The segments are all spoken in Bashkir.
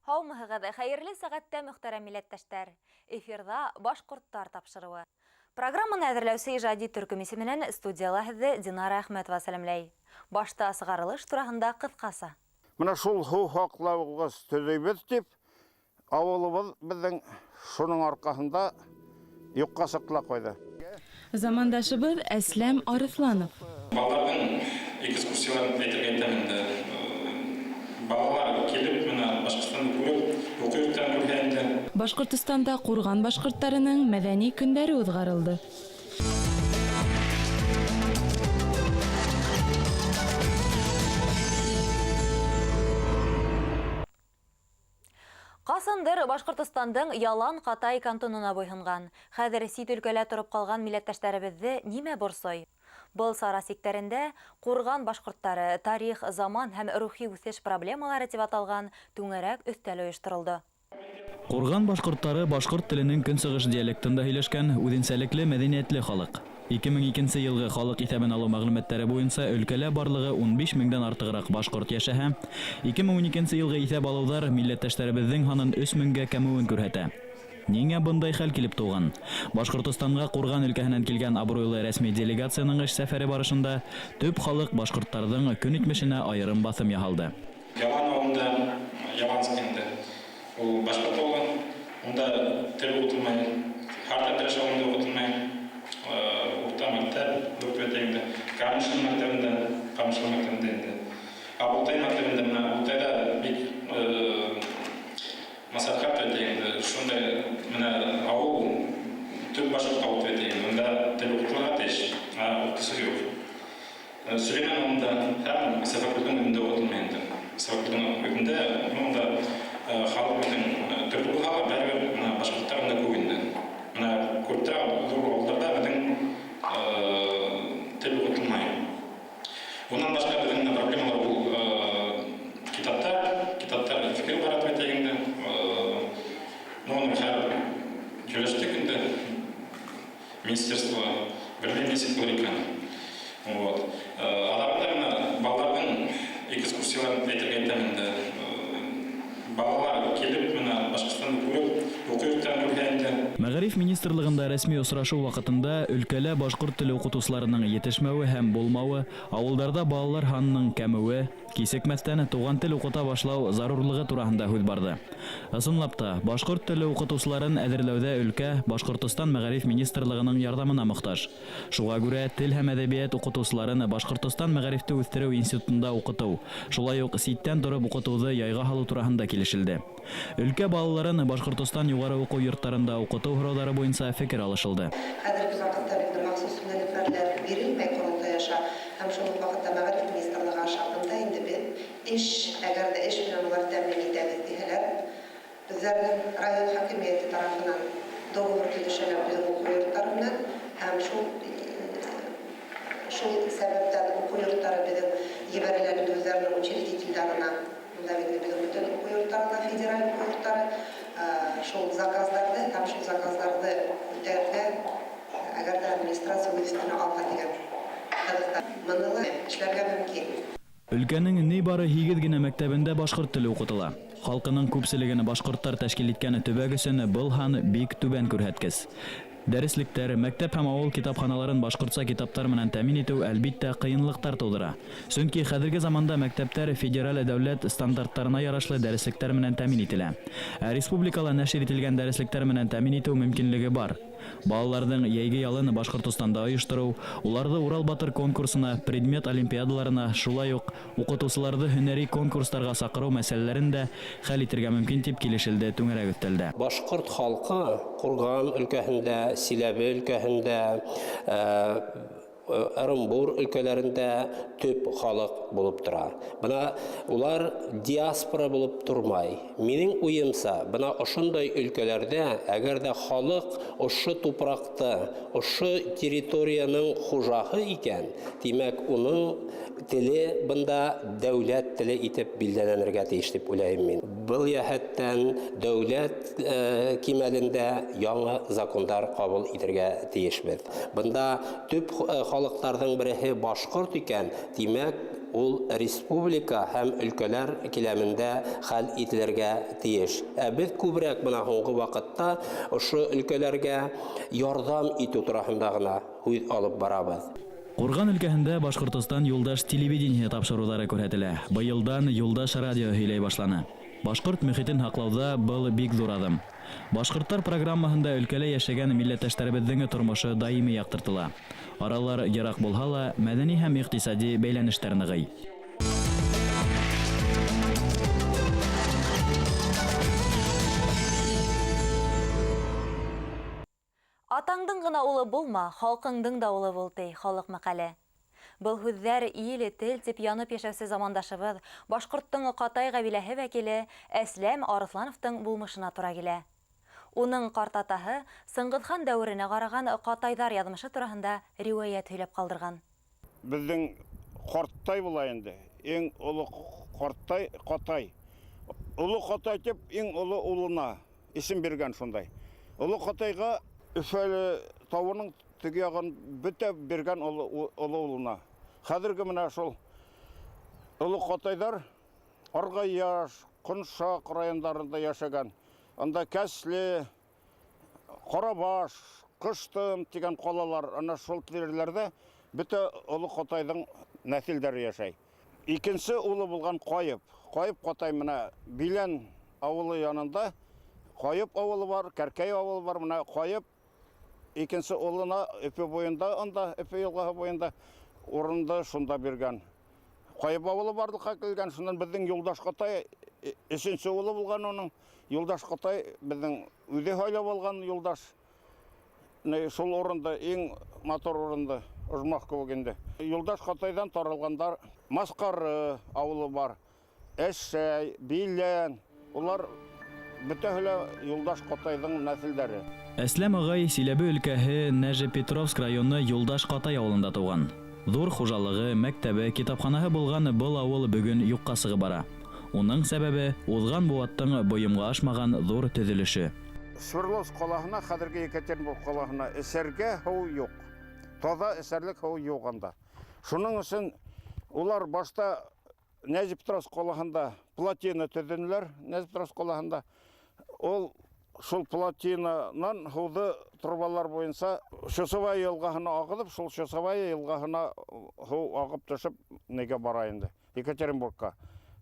Һаумыһығыҙ, хәйерле сәғәттә, мөхтәрәм милләттәштәр! Эфирҙа «Башҡорттар» тапшырыуы. Программаны әҙерләүсе ижади төркөм исеменән студияла һеҙҙе Динара Әхмәтова сәләмләй. Башта сығарылыш тураһында ҡыҫҡаса. Мына шул һыу һаҡлауғыс төҙөйбөҙ тип, ауылыбыҙ беҙҙең шуның арҡаһында юҡҡа сыҡты ла ҡуйҙы. Замандашыбыҙ Әсләм Арыҫланов. Балаларҙың экскурсияларын әйтергә итәм инде. Балалар килеп, менә Башҡортостанды күреп, уҡыу йорттарын күрһә инде. Башҡортостанда Ҡурған башҡорттарының мәҙәни көндәре уҙғарылды. Ҡасандыр Башҡортостандың Ялан Ҡатай кантонына буйһонған. Хәҙер сит өлкәлә тороп ҡалған милләттәштәребеҙҙе нимә борсой? Был сара сиктәрендә «Ҡурған башҡорттары. Тарих, заман һәм рухи үҫеш проблемалары» тип аталған түңәрәк өҫтәл ойошторолдо. Ҡурған башҡорттары башҡорт теленең көнсығыш диалектында һөйләшкән үҙенсәлекле мәҙәниәтле халыҡ. 2002 йылғы халыҡ иҫәбен алыу мәғлүмәттәре буйынса өлкәлә барлығы 15 меңдән артығыраҡ башҡорт йәшәһә, 2012 йылғы иҫәп алыуҙар милләттәштәребеҙҙең һанын 3 меңгә кәмеүен күрһәтә. Ниңә бындай хәл килеп тыуған? Башҡортостанға Ҡурған өлкәһенән килгән абруйлы рәсми делегацияның эш сәфәре барышында төп халыҡ башҡорттарҙың көн итмешенә айырым баҫым яһалды. Ялан ауылында, Яланск инде, ул башҡорт ауылы, унда тел уҡытылмай, Һарт-Әтрәш ауылында уҡытылмай, урта мәктәп дүрт инде, Ҡамышлы мәктәбендә, Ҡамышлы мәктәбендә инде. Абылтай мәктәбендә, менә Абылтайҙа бик насар хәл инде, шундай менә ауыл, төп башҡорт ауыл тип әйтәйем, унда тел уҡытылырға тейеш, ә уҡытыусы юҡ. Сөләймән ауылында һәм Сәфәркүлдең үҙендә уҡытылмай инде. Сәфәркүлдең үҙендә, унда халыҡ бөтөн төрлө булһа ла, бәрібер менә башҡорттар унда күп инде. Менә күреп торабыҙ, ҙур ауылдарҙа беҙҙең тел уҡытылмай. Унан башҡа беҙҙең менә проблемалар ул китаптар, китаптар фекер бара тип әйтәйек инде. Ну, уны хәҙер һөйләштек инде. Министерство белмәйем нисек булыр икән. Вот. Аҙағында менә балаларҙың экскурсияларын әйтергә итәм инде. Балалар килеп, менә Башҡортостанды күреп, уҡыу йорттарын күрһә инде. Мәғариф министрлығында рәсми осрашыу ваҡытында өлкәлә башҡорт теле уҡытыусыларының етешмәүе һәм булмауы, ауылдарҙа балалар һанының кәмеүе, кисекмәҫтән туған тел уҡыта башлау зарурлығы тураһында һүҙ барҙы. Ысынлап та, башҡорт теле уҡытыусыларын әҙерләүҙә өлкә Башҡортостан Мәғариф министрлығының ярҙамына мохтаж. Шуға күрә тел һәм әҙәбиәт уҡытыусыларын Башҡортостан Мәғарифте үҫтереү институтында уҡытыу, шулай уҡ ситтән тороп уҡытыуҙы яйға һалыу тураһында килешелде. Өлкә балаларын Башҡортостан юғары уҡыу йорттарында уҡытыу һорауҙары буйынса фекер алышылды. Хәҙерге ваҡытта бит махсус йүнәлешләр бирелмәй ҡоролтай аша, һәм шул уҡ ваҡытта мәғариф министрлығы аша бында инде беҙ эш, әгәр ҙә эш менән улар тәьмин итәбеҙ тиһәләр, беҙҙәрҙең район хакимиәте тарафынан договор төҙөшәләр беҙҙең уҡыу йорттары менән, һәм шул сәбәптән уҡыу йорттары беҙҙең ебәрәләр инде үҙҙәренең учредительдарына. Бында бит беҙҙең бөтөн уҡыу йорттары ла федераль уҡыу йорттары, шул заказдарҙы һәм шул заказдарҙы үтәргә, әгәр ҙә администрация үҙ өҫтөнә алһа тигән һыҙыҡта быны ла эшләргә мөмкин. Өлкәнең ни бары 8 генә мәктәбендә башҡорт теле уҡытыла. Халҡының күпселеген башҡорттар тәшкил иткән төбәк өсөн был һан бик түбән күрһәткес. Дәреслектәр, мәктәп һәм ауыл китапханаларын башҡортса китаптар менән тәьмин итеү әлбиттә ҡыйынлыҡтар тыуҙыра. Сөнки хәҙерге заманда мәктәптәр федераль дәүләт стандарттарына ярашлы дәреслектәр менән тәьмин ителә. Ә республикала нәшир ителгән дәреслектәр менән тәьмин итеү мөмкинлеге бар. Балаларҙың йәйге ялын Башҡортостанда ойоштороу, уларҙы Урал батыр конкурсына, предмет олимпиадаларына, шулай уҡ уҡытыусыларҙы һөнәри конкурстарға саҡырыу мәсьәләләрен дә хәл итергә мөмкин тип килешелде түңәрәк өҫтәлдә. Башҡорт халҡы Ҡурған өлкәһендә, Силәбе өлкәһендә, Ырымбур өлкәләрендә төп халыҡ булып тора. Бына улар диаспора булып тормай. Минең уйымса, бына ошондай өлкәләрҙә, әгәр ҙә халыҡ ошо тупраҡты, ошо территорияның хужаһы икән, тимәк, уның теле бында дәүләт теле итеп билдәләнергә тейеш тип уйлайым мин. Был йәһәттән дәүләт кимәлендә яңы закондар ҡабул итергә тейешбеҙ. Бында төп халыҡтарҙың береһе башҡорт икән, тимәк, ул республика һәм өлкәләр киләмендә хәл ителергә тиеш. Ә беҙ күберәк бына һуңғы ваҡытта ошо өлкәләргә ярҙам итеү тураһында ғына һүҙ алып барабыҙ. Ҡурған өлкәһендә Башҡортостан юлдаш телевидение тапшырыуҙары күрһәтелә. Быйылдан Юлдаш радио һөйләй башланы. Башҡорт мөхитен һаҡлауҙа был бик ҙур аҙым. Башҡорттар программаһында өлкәлә йәшәгән милләттәштәребеҙҙең тормошо даими яҡтыртыла. Аралар йыраҡ булһа ла, мәҙәни һәм иҡтисади бәйләнештәр нығый. Атаңдың ғына улы булма, халҡыңдың да улы бул, ти халыҡ мәҡәле. Был һүҙҙәр ил, тел тип янып йәшәүсе замандашыбыҙ, башҡорттоң Ҡатай ҡәбиләһе вәкиле Әсләм Арыҫлановтың булмышына тура килә. Уның ҡартатаһы Сыңғыҙхан дәүеренә ҡараған ҡатайҙар яҙмышы тураһында риүәйәт һөйләп ҡалдырған. Беҙҙең ҡарттай була инде. Иң оло ҡарттай Ҡатай. Оло Ҡатай тип иң оло улына исем биргән шундай. Оло Ҡатайға Өфөлө тауының теге яғын бөтә биргән оло улына. Хәҙерге менә шул оло Ҡатайҙар Арғаяш, Ҡоншаҡ райондарында йәшәгән. Анда Кәсле, Ҡарабаш, Ҡыштым тигән ҡалалар, ана шул тирәләрҙә бөтә оло Ҡатайҙың нәҫелдәре йәшәй. Икенсе улы булған Ҡайып. Ҡайып Ҡатай менә Билән ауылы янында Ҡайып ауылы бар, Кәркәй ауылы бар. Менә Ҡайып икенсе улына Өфө буйында, анда Өфө йылғаһы буйында урынды шунда биргән. Ҡайып ауылы барлыҡҡа килгән. Шунан беҙҙең Юлдаш Ҡатай өсөнсө улы булған уның. Юлдаш Ҡатай беҙҙең үҙе һайлап алған Юлдаш. Шул урынды, иң матур урынды, ожмах кеүек инде. Юлдаш Ҡатайҙан таралғандар Масҡары ауылы бар, Әшәй, Билән, улар бөтәһе лә Юлдаш Ҡатайҙың нәҫелдәре. Әсләм ағай Силәбе өлкәһе Нәжепетровск районы Юлдаш Ҡатай ауылында тыуған. Ҙур хужалығы, мәктәбе, китапханаһы булған был ауыл бөгөн юҡҡа сығып бара. Уның сәбәбе уҙған быуаттың бойомға ашмаған ҙур төҙөлөшө. Свердловск ҡалаһына, хәҙерге Екатеринбург ҡалаһына эсәргә һыу юҡ. Таҙа эсәрлек һыу юҡ анда. Шуның өсөн улар башта Нәжепетровск ҡалаһында плотина төҙөнөләр. Нәжепетровск ҡалаһында ул шул плотинанан һыуҙы трубалар буйынса Чусовая йылғаһына ағыҙып, шул Чусовая йылғаһына һыу ағып төшөп нигә бара инде? Екатеринбургка.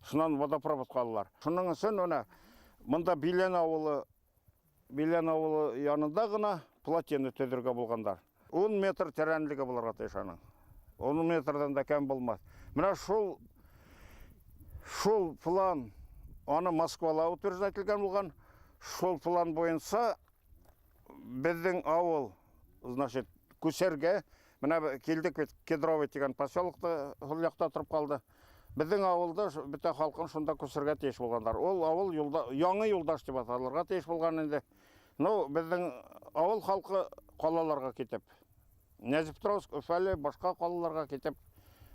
Шунан водопроводҡа алалар. Шуның өсөн менә бында Билән ауылы, Билән ауылы янында ғына плотина төҙөргә булғандар. 10 метр тәрәнлеге булырға тейеш аның. 10 метрҙан да кәм булмаҫ. Менә шул план аны Москвала утверждать ителгән булған. Шул план буйынса беҙҙең ауыл, значит, күсергә. Менә килдек бит Кедровый тигән поселокта, ул яҡта тороп ҡалды. Беҙҙең ауылда бөтә халҡын шунда күсергә тейеш булғандар. Ул ауыл яңы Юлдаш тип аталырға тейеш булған инде. Ну, беҙҙең ауыл халҡы ҡалаларға китеп, Нәжепетровск, Өфөлө, башҡа ҡалаларға китеп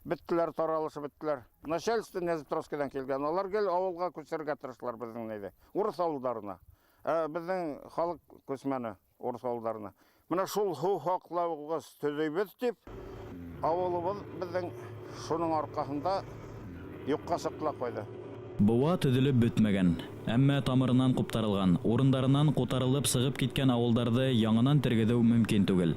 бөттөләр, таралышып бөттөләр. Начальство Нәжепетровскиҙан килгән. Алар гел ауылға күсергә тырыштылар беҙҙең нейҙе, урыҫ ауылдарына. Ә беҙҙең халыҡ күсмәне урыҫ ауылдарына. Менә шул һыу һаҡлауғыс төҙөйбөҙ тип, ауылыбыҙ беҙҙең шуның арҡаһында юҡҡа сыҡты ла ҡуйҙы. Быуа төҙөлөп бөтмәгән, әммә тамырынан ҡуптарылған, урындарынан ҡутарылып сығып киткән ауылдарҙы яңынан тергеҙеү мөмкин түгел.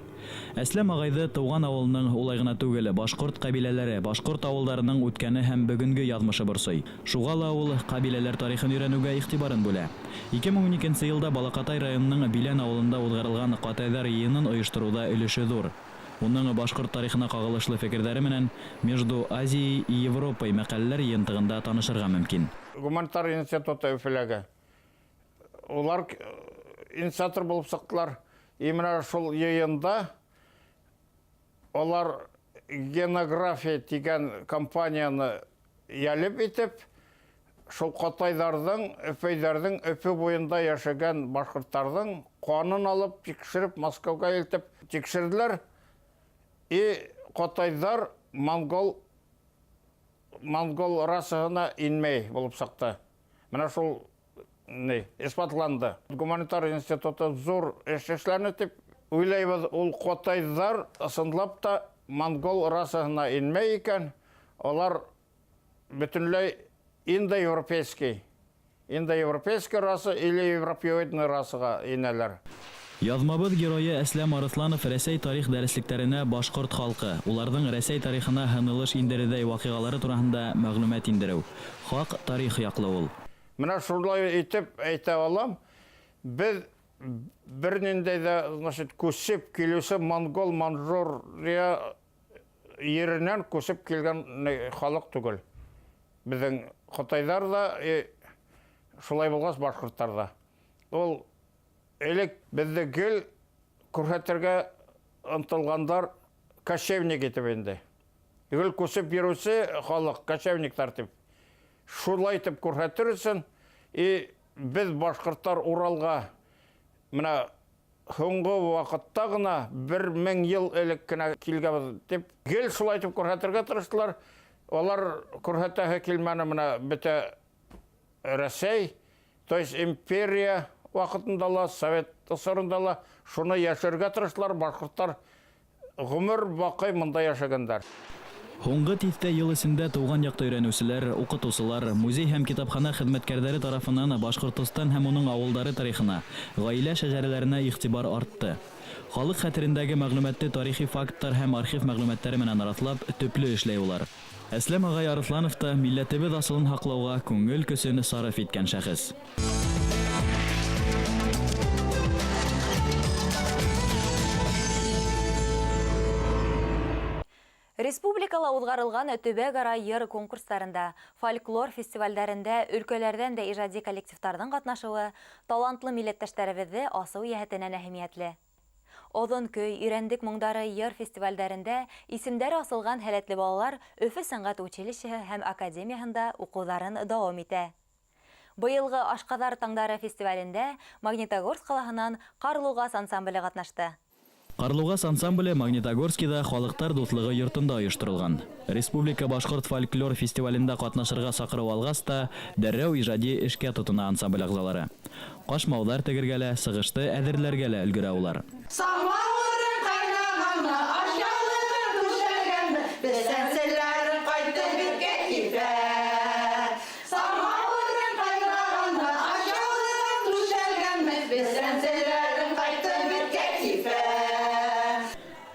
Әсләм ағайҙы тыуған ауылының улай ғына түгел, башҡорт ҡәбиләләре, башҡорт ауылдарының үткәне һәм бөгөнгө яҙмышы борсой. Шуға ла ул ҡәбиләләр тарихын өйрәнеүгә иғтибарын бүлә. Ике мең ун икенсе йылда Балаҡатай районының Билән ауылында уҙғарылған Ҡатайҙар йыйынын ойоштороуҙа өлөшө ҙур. Уның башҡорт тарихына ҡағылышлы фекерҙәре менән Между Азией и Европой мәҡәләләр йыйынтығында танышырға мөмкин. Гуманитар институты Өфөләге. Улар инициатор булып сыҡтылар. И менә шул йыйында улар генография тигән компанияны йәлеп итеп, шул ҡатайҙарҙың, өфөйҙәрҙең Өфө буйында йәшәгән башҡорттарҙың ҡанын алып, тикшереп, Москваға илтеп тикшерҙеләр. И ҡатайҙар монгол расаһына инмәй булып сыҡты. Менә шул ни, исбатланды. Гуманитар институты ҙур эш эшләне тип уйлайбыҙ. Ул ҡатайҙар ысынлап та монгол расаһына инмәй икән, улар бөтөнләй индоевропейский. Индоевропейский раса или европеоидный расаға инәләр. Яҙмабыҙ геройы Әсләм Арыҫланов Рәсәй тарих дәреслектәренә башҡорт халҡы, уларҙың Рәсәй тарихына һынылыш индерерҙәй ваҡиғалары тураһында мәғлүмәт индереү. Хаҡ тарих яҡлы ул. Менә шулай итеп әйтә алам, беҙ бер ниндәй ҙә, значит, күсеп килеүсе монгол, манжурия еренән күсеп килгән халыҡ түгел. Беҙҙең ҡытайҙар ҙа, шулай булғас башҡорттар ҙа. Ул элек беҙҙе гел күрһәтергә ынтылғандар кочевник итеп инде. Гел күсеп йөрөүсе халыҡ, кочевниктар тип. Шулай итеп күрһәтер өсөн, и беҙ башҡорттар Уралға менә һуңғы ваҡытта ғына 1000 йыл элек кенә килгәнбеҙ тип гел шулай итеп күрһәтергә тырыштылар. Улар күрһәтәһе килмәне менә бөтә Рәсәй, то есть империя ваҡытында ла, совет осоронда ла шуны йәшерергә тырыштылар. Башҡорттар ғүмер баҡый мында йәшәгәндәр. Һуңғы тиҫтә йыл эсендә тыуған яҡты өйрәнеүселәр, уҡытыусылар, музей һәм китапхана хеҙмәткәрҙәре тарафынан Башҡортостан һәм уның ауылдары тарихына, ғаилә шәжәрәләренә иғтибар артты. Халыҡ хәтерендәге мәғлүмәтте тарихи факттар һәм архив мәғлүмәттәре менән раҫлап, төплө эшләй улар. Әсләм ағай Арыҫланов та милләтебеҙ асылын һаҡлауға күңел көсөн сарыф иткән шәхес. Республикала уҙғарылған төбәк-ара йыр конкурстарында, фольклор фестивалдәрендә өлкәләрҙән дә ижади коллективтарҙың ҡатнашыуы талантлы милләттәштәребеҙҙе асыу йәһәтенән әһәмиәтле. Оҙон көй, Өйрәндек моңдары йыр фестивалдәрендә исемдәре асылған һәләтле балалар Өфө сәнғәт училищеһы һәм академияһында уҡыуҙарын дауам итә. Быйылғы Ашҡаҙар таңдары фестивалендә Магнитогорск ҡалаһынан Ҡарлуғас ансамбле ҡатнашты. Ҡарлуғас ансамбле Магнитогорскиҙа Халыҡтар дуҫлығы йортонда ойошторолған. Республика башҡорт фольклор фестивалендә ҡатнашырға саҡырыу алғас та дәррәү ижади эшкә тотона ансамбль ағзалары. Ҡашмауҙар тегергә лә, сығышты әҙерләргә лә өлгөрә улар. Самауырым ҡайнағанмы, ашъяулығым түшәлгәнме, бесәнселәрем ҡайтты беҙгә килә. Самауырым ҡайнағанмы, ашъяулығым түшәлгәнме, бесәнселәрем ҡайтты беҙгә килә.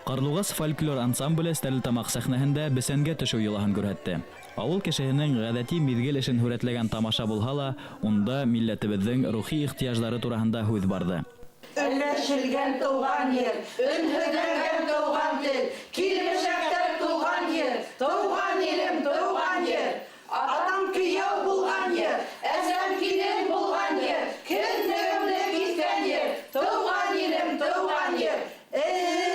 Ҡарлуғас фольклор ансамбле Стәрлетамаҡ сәхнәһендә бесәнгә төшөү йолаһын күрһәтте. Ауыл кешеһенең ғәҙәти миҙгел эшен һүрәтләгән тамаша булһа ла, унда милләтебеҙҙең рухи ихтыяждары тураһында һүҙ барҙы. Өләшелгән тыуған ер, өнһөҙләнгән тыуған тел, килмешәктәр тыуған ер, тыуған илем, тыуған ер, атам кейәү булған ер, әсәм килен булған ер, кендегемде киҫкән ер, тыуған илем, тыуған ер. Эй, эй, эй,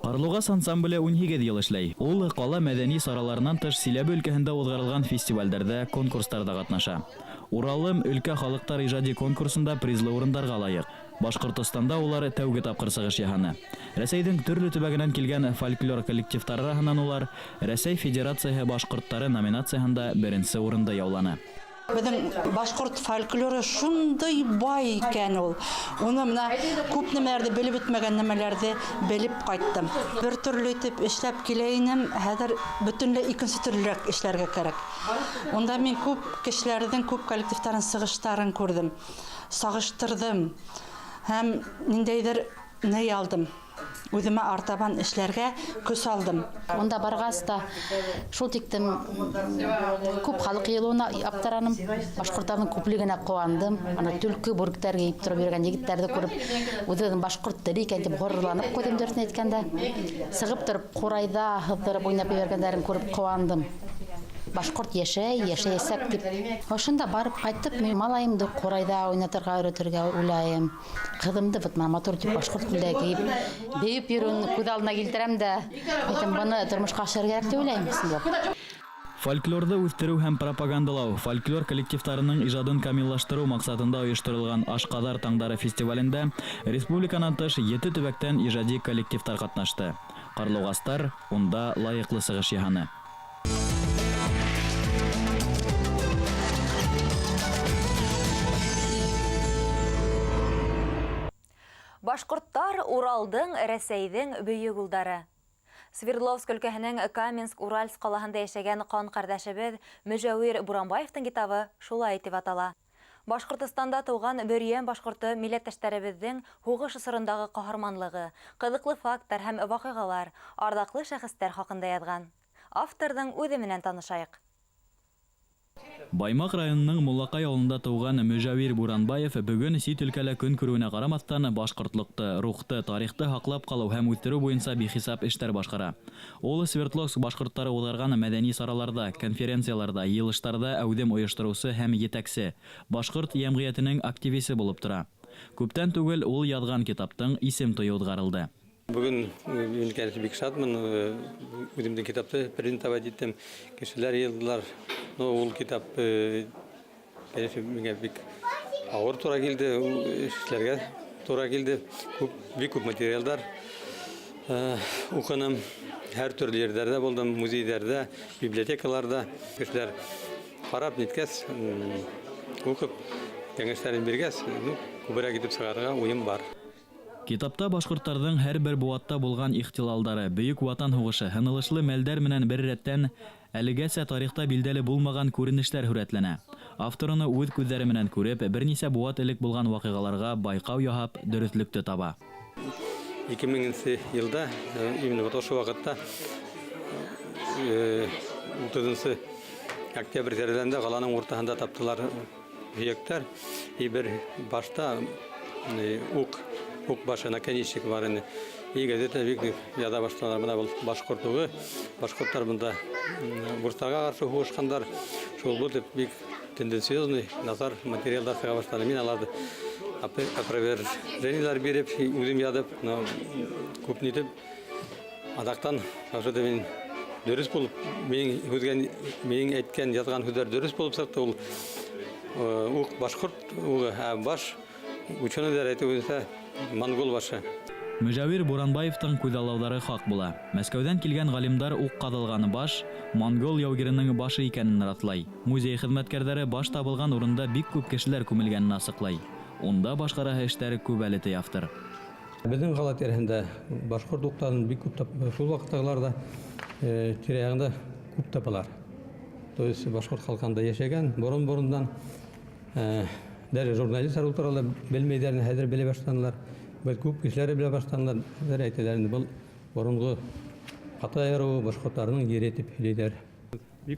Ҡарлуғас ансамбле 18 йыл эшләй. Ул ҡала мәҙәни сараларынан тыш Силәбе өлкәһендә уҙғарылған фестивалдәрҙә, конкурстарҙа ҡатнаша. Уралым өлкә халыҡтар ижади конкурсында призлы урындарға лайыҡ. Башҡортостанда улар тәүге тапҡыр сығыш яһаны. Рәсәйҙең төрлө төбәгенән килгән фольклор коллективтары араһынан улар Рәсәй Федерацияһы башҡорттары номинацияһында беренсе урынды яуланы. Беҙҙең башҡорт фольклоры шундай бай икән ул. Уны мына күп нәмәләрҙе белеп бөтмәгән нәмәләрҙе белеп ҡайттым. Бер төрлө итеп эшләп килә инем, хәҙер бөтөнләй икенсе төрлөрәк эшләргә кәрәк. Унда мин күп кешеләрҙең, күп коллективтарҙың сығыштарын күрҙем, сағыштырҙым һәм ниндәйҙер ни алдым. Үҙемә артабан эшләргә көс алдым. Унда барғас та шул тиктем күп халыҡ йыйылыуына аптыраным. Башҡорттарҙың күплегенә ҡыуандым. Ана төлкө бүректәр кейеп тороп йөрөгән егеттәрҙе күреп, үҙебеҙҙең башҡорт теле икән тип ғорурланып ҡуйҙым, дөрөҫөн әйткәндә. Сығып тороп ҡурайҙа һыҙҙырып уйнап ебәргәндәрен күреп ҡыуандым. Башҡорт йәшәй, йәшәйәсәк тип. Ошонда барып ҡайтып, мин малайымды ҡурайҙа уйнатырға өйрәтергә уйлайым. Ҡыҙымды бит мына матур тип башҡорт күлдәге кейеп, бейеп йөрөүен күҙ алдына килтерәм дә, әйтәм, быны тормошҡа ашырыр кәрәк тип уйлайым, ысынлап. Фольклорҙы үҫтереү һәм пропагандалау, фольклор коллективтарының ижадын камиллаштырыу маҡсатында ойошторолған Ашҡаҙар таңдары фестивалендә республиканан тыш 7 төбәктән ижади коллективтар ҡатнашты. Карлугастар унда лайыҡлы сығыш яһаны. Башҡорттар Уралдың, Рәсәйҙең бөйөк улдары. Свердловск өлкәһенең Каменск-Уральск ҡалаһында йәшәгән ҡан ҡәрҙәшебеҙ Мөжәүир Буранбаевтың китабы шулай тип атала. Башҡортостанда тыуған Бөрйән башҡорто милләттәштәребеҙҙең һуғыш осорондағы ҡаһарманлығы, ҡыҙыҡлы факттар һәм ваҡиғалар, арҙаҡлы шәхестәр хаҡында яҙған. Авторҙың үҙе менән танышайыҡ. Баймаҡ районының Муллаҡай ауылында тыуған Мөжәүир Буранбаев бөгөн сит өлкәлә көн күреүенә ҡарамаҫтан башҡортлоҡто, рухты, тарихты һаҡлап ҡалыу һәм үҫтереү буйынса бихисап эштәр башҡара. Ул Свердловск башҡорттары уҙғарған мәҙәни сараларҙа, конференцияларҙа, йыйылыштарҙа әүҙем ойоштороусы һәм етәксе, башҡорт йәмғиәтенең активисы булып тора. Күптән түгел ул яҙған китаптың исем туйы уҙғарылды. Бөгөн мин бик шатмын, үҙемдең китапты презентовать иттем, кешеләр йыйылдылар. Но ул китап, конечно, миңә бик ауыр тура килде, эшләргә тура килде. Күп, бик күп материалдар уҡыным, һәр төрлө ерҙәрҙә булдым, музейҙәрҙә, библиотекаларҙа. Кешеләр ҡарап ниткәс, уҡып, кәңәштәрен биргәс, күберәк итеп сығарырға уйым бар. Китапта башҡорттарҙың һәр бер быуатта булған ихтилалдары, Бөйөк Ватан һуғышы, һынылышлы мәлдәр менән бер рәттән әлегәсә тарихта билдәле булмаған күренештәр һүрәтләнә. Автор уны үҙ күҙҙәре менән күреп, бер нисә быуат элек булған ваҡиғаларға байҡау яһап, дөрөҫлөктө таба. 2000 йылда, именно вот ошо ваҡытта, 30 октябрь тирәләрендә ҡаланың уртаһында таптылар һөйәктәр. И бер башта уҡ башы наконечник бар ине. И газета бик яҙа башланар. Бына был башҡорт уғы, башҡорттар бында урыҫтарға ҡаршы һуғышҡандар. Шул был тип бик тенденциозный насар материалдар сыға башланы. Мин аларҙы опровержениелар биреп, үҙем яҙып, күп нитеп, аҙаҡтан ошо мин дөрөҫ булып, минең әйткән, яҙған һүҙҙәр дөрөҫ булып сыҡты. Ул уҡ башҡорт уғы, ә баш ученыйҙар әйтеүенсә монгол башы. Мөжәүир Буранбаевтың күҙаллауҙары хаҡ була. Мәскәүҙән килгән ғалимдар уҡ ҡаҙалған баш монгол яугиренең башы икәнен раҫлай. Музей хеҙмәткәрҙәре баш табылған урында бик күп кешеләр күмелгәнен асыҡлай. Унда башҡараһы эштәр күп әле, ти автор. Беҙҙең ҡала тирәһендә башҡорт уҡтарын бик күп тап, шул ваҡыттағылар ҙа тирә-яғында күп тапалар. То есть башҡорт халҡында йәшәгән борон-борондан, даже журналисттар ул турала белмәйҙәр, хәҙер белә башланылар. Беҙ күп кешеләр белә башланылар, хәҙер әйтәләр инде, был боронғо Ҡатай ырыуы башҡорттарының ере тип һөйләйҙәр.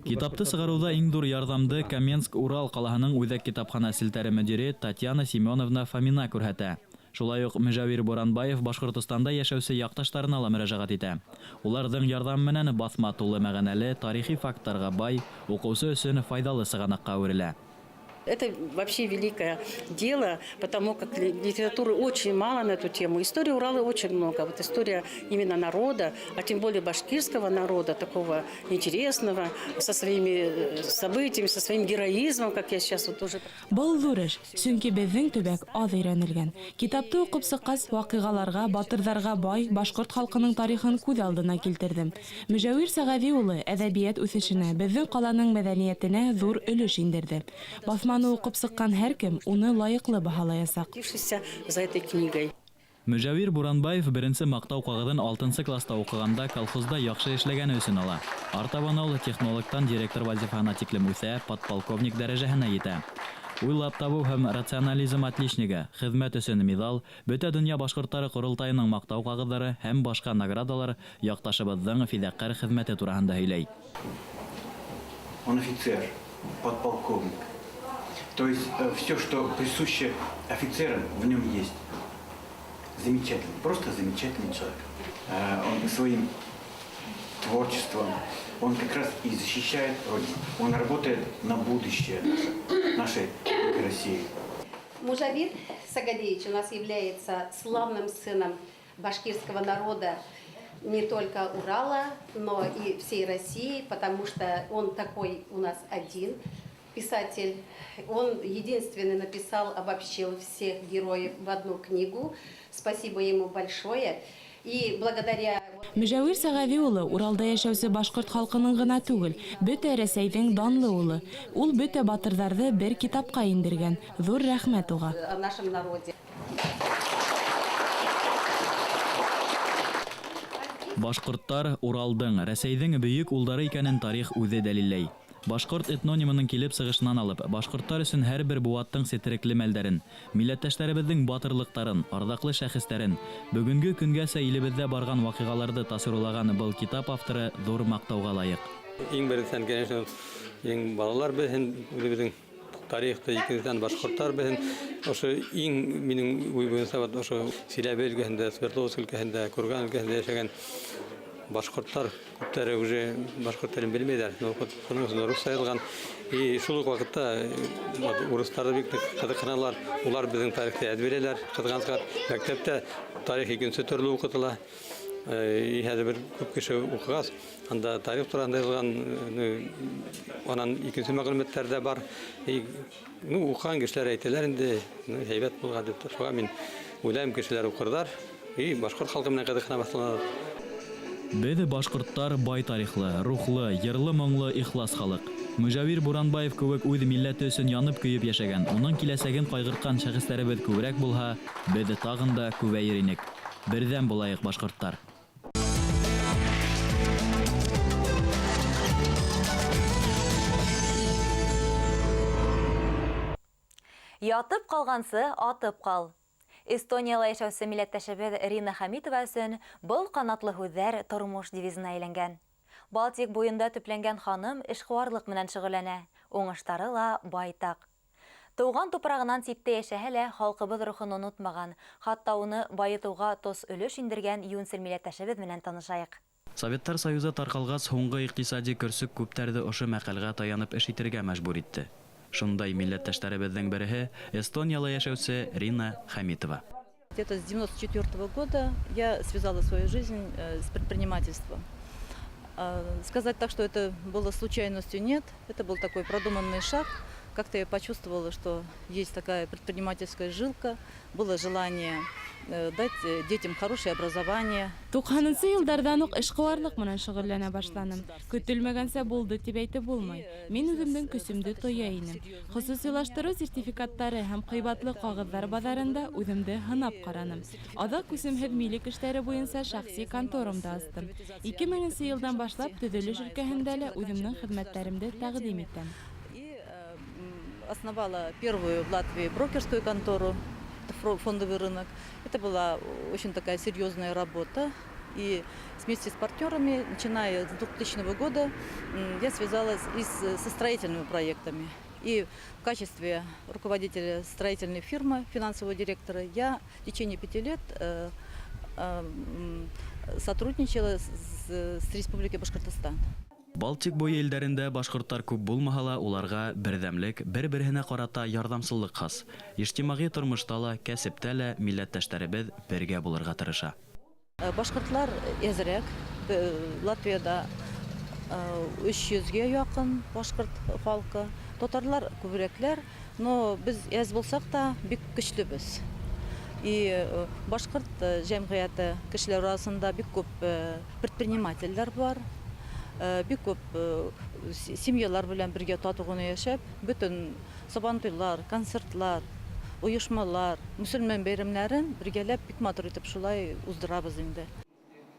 Китапты сығарыуҙа иң ҙур ярҙамды Каменск-Урал ҡалаһының үҙәк китапхана селтәре мөдире Татьяна Семеновна Фомина күрһәтә. Шулай уҡ Мөжәүир Буранбаев Башҡортостанда йәшәүсе яҡташтарына ла мөрәжәғәт итә. Уларҙың ярҙамы менән баҫма тулы мәғәнәле тарихи факттарға бай, уҡыусы өсөн файҙалы сығанаҡҡа әүерелә. Это вообще великое дело, потому как литературы очень мало на эту тему. Истории Урала очень много. Вот история именно народа, а тем более башкирского народа, такого интересного, со своими событиями, со своим героизмом, как я сейчас вот уже... Был ҙур эш, сөнки беҙҙең төбәк аҙ өйрәнелгән. Китапты уҡып сыҡҡас, ваҡиғаларға, батырҙарға бай башҡорт халҡының тарихын күҙ алдына килтерҙем. Мөжәүир Сәғәҙи улы әҙәбиәт үҫешенә, беҙҙең ҡаланың мәҙәниәтенә ҙур өлөш индерҙе. Баҫманы уҡып сыҡҡан һәр кем уны лайыҡлы баһалаясаҡ. За этой книгой. Мөжәүир Буранбаев беренсе маҡтау ҡағыҙын 6-нсы класста уҡығанда колхозда яҡшы эшләгәне өсөн ала. Артабан ул технологтан директор вазифаһына тиклем үҫә, подполковник дәрәжәһенә етә. Уйлап табыу һәм рационализм отличнигы, хеҙмәт өсөн миҙал, бөтә донъя башҡорттары ҡоролтайының маҡтау ҡағыҙҙары һәм башҡа наградалар яҡташыбыҙҙың фиҙаҡәр хеҙмәте тураһында һөйләй. Он офицер, подполковник. То есть все, что присуще офицерам, в нем есть. Замечательный, просто замечательный человек. Он своим творчеством, он как раз и защищает Родину. Он работает на будущее нашей России. Мужавир Сагадеевич у нас является славным сыном башкирского народа не только Урала, но и всей России, потому что он такой у нас один писатель. Он единственный написал, обобщил всех героев в одну книгу. Спасибо ему большое. И благодаря... Мөжәүир Сәғәҙи улы Уралда йәшәүсе башҡорт халҡының ғына түгел, бөтә Рәсәйҙең данлы улы. Ул бөтә батырҙарҙы бер китапҡа индергән. Ҙур рәхмәт уға. О нашем народе. Башҡорттар Уралдың, Рәсәйҙең бөйөк улдары икәнен тарих үҙе дәлилләй. Башҡорт этнонимының килеп сығышынан алып, башҡорттар өсөн һәр бер быуаттың сетерекле мәлдәрен, милләттәштәребеҙҙең батырлыҡтарын, арҙаҡлы шәхестәрен, бөгөнгө көнгәсә илебеҙҙә барған ваҡиғаларҙы тасвирлаған был китап авторы ҙур маҡтауға лайыҡ. Иң беренсенән, конечно, иң балалар белһен үҙебеҙҙең тарихты, икенсенән башҡорттар белһен. Ошо иң минең уй буйынса вот ошо Силәбе өлкәһендә, Свердловск өлкәһендә, Курган өлкәһендә йәшәгән башҡорттар күптәре уже башҡорт телен белмәйҙәр, но шуның өсөн русса яҙылған. И шул уҡ ваҡытта урыҫтар ҙа бик ныҡ ҡыҙыҡһыналар, улар беҙҙең тарихты әҙ беләләр, ҡыҙғанысҡа мәктәптә тарих икенсе төрлө уҡытыла. И хәҙер бер күп кеше уҡығас, анда тарих тураһында яҙылған, анан икенсе мәғлүмәттәр ҙә бар. И, ну, уҡыған кешеләр әйтәләр инде, ну, һәйбәт булған тип. Шуға мин уйлайым, кешеләр уҡырҙар и башҡорт халҡы менән ҡыҙыҡһына башланар. Беҙ башҡорттар бай тарихлы, рухлы, йырлы-моңло ихлас халыҡ. Мөжәүир Буранбаев кеүек үҙ милләте өсөн янып-көйөп йәшәгән, уның киләсәген ҡайғыртҡан шәхестәребеҙ күберәк булһа, беҙ тағын да күбәйер инек. Берҙәм булайыҡ, башҡорттар. Ятып ҡалғансы, атып ҡал. Эстонияла йәшәүсе милләттәшебеҙ Рина Хәмитова өсөн был ҡанатлы һүҙҙәр тормош девизына әйләнгән. Балтик буйында төпләнгән ханым эшҡыуарлыҡ менән шөғөлләнә, уңыштары ла байтаҡ. Тыуған тупрағынан ситтә йәшәһә лә халҡыбыҙ рухын онотмаған, хатта уны байытыуға тос өлөш индергән йүнсел милләттәшебеҙ менән танышайыҡ. Советтар Союзы тарҡалғас, һуңғы иҡтисади көрсөк күптәрҙе ошо мәҡәлгә таянып эш итергә мәжбүр итте. Шундай милләттәштәребеҙҙең береһе Эстонияла йәшәүсе Рина Хәмитова. Где-то с 94-го года я связала свою жизнь с предпринимательством. Сказать так, что это было случайностью, нет. Это был такой продуманный шаг. Как-то я почувствовала, что есть такая предпринимательская жилка, было желание дать детям хорошее образование. Туҡһанынсы йылдарҙан уҡ эшҡыуарлыҡ менән шөғөлләнә башланым. Көтөлмәгәнсә булды тип әйтеп булмай. Мин үҙемдең көсөмдө тоя инем. Хосусилаштырыу сертификаттары һәм ҡыйбатлы ҡағыҙҙар баҙарында үҙемде һынап ҡараным. Аҙаҡ күсемһеҙ милек эштәре буйынса шәхси конторамды астым. 2000 йылдан башлап төҙөлөш өлкәһендә лә үҙемдең хеҙмәттәремде тәҡдим итәм. Основала первую в Латвии брокерскую контору, фондовый рынок. Это была очень такая серьезная работа. И вместе с партнерами, начиная с 2000 года, я связалась и со строительными проектами. И в качестве руководителя строительной фирмы, финансового директора, я в течение 5 лет сотрудничала с Республикой Башкортостан. Балтик буйы илдәрендә башҡорттар күп булмаһа ла, уларға берҙәмлек, бер-береһенә ҡарата ярҙамсыллыҡ хас. Ижтимағи тормошта ла, кәсептә лә милләттәштәребеҙ бергә булырға тырыша. Башҡортлар әҙерәк, Латвияда 300-гә яҡын башҡорт халҡы, татарлар күберәкләр, но беҙ әҙ булһаҡ та бик көслөбөҙ. И башҡорт йәмғиәте кешеләр араһында бик күп предпринимателдәр бар. Бик күп семьялар белән бергә тату ғына йәшәп, бөтөн сабантуйлар, концертлар, ойошмалар, мөселмән бәйрәмнәрен бергәләп бик матур итеп шулай уздырабыҙ инде.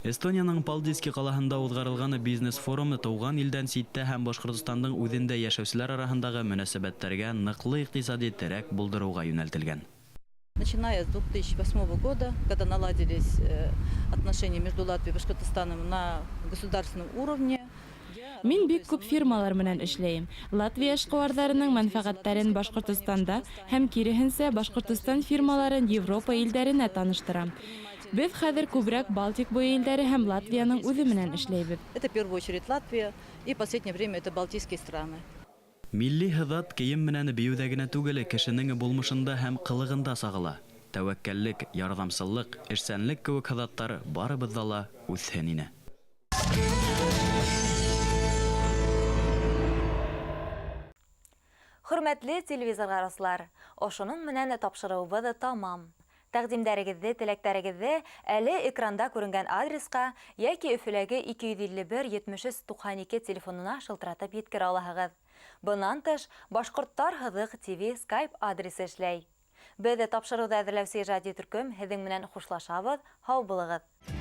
Эстонияның Палдиски ҡалаһында уҙғарылған бизнес-форум тыуған илдән ситтә һәм Башҡортостандың үҙендә йәшәүселәр араһындағы мөнәсәбәттәргә ныҡлы иҡтисади терәк булдырыуға йүнәлтелгән. Начиная с 2008 года, когда наладились отношения между Латвией и Башкортостаном на государственном уровне, Мин бик күп фирмалар менән эшләйем. Латвия эшҡыуарҙарының мәнфәғәттәрен Башҡортостанда һәм киреһенсә Башҡортостан фирмаларын Европа илдәренә таныштырам. Беҙ хәҙер күберәк Балтик буйы илдәре һәм Латвияның үҙе менән эшләйбеҙ. Это в первую очередь Латвия и в последнее время это Балтийские страны. Милли һыҙат кейем менән бейеүҙә генә түгел, кешенең булмышында һәм ҡылығында сағыла. Тәүәккәллек, ярҙамсыллыҡ, эшсәнлек кеүек һыҙаттар барыбыҙҙа ла үҫһен ине. Хөрмәтле телевизор ҡараусылар, ошоноң менән тапшырыуыбыҙ тамам. Тәҡдимдәрегеҙҙе, теләктәрегеҙҙе әле экранда күренгән адресҡа йәки Өфөләге 251 73 92 телефонына шылтыратып еткерә алаһығыҙ. Бынан тыш, Башҡорттар һыҙыҡ ТВ скайп адресы эшләй. Беҙ тапшырыуҙы әҙерләүсе ижади төркөм һеҙҙең менән хушлашабыҙ. Һау булығыҙ!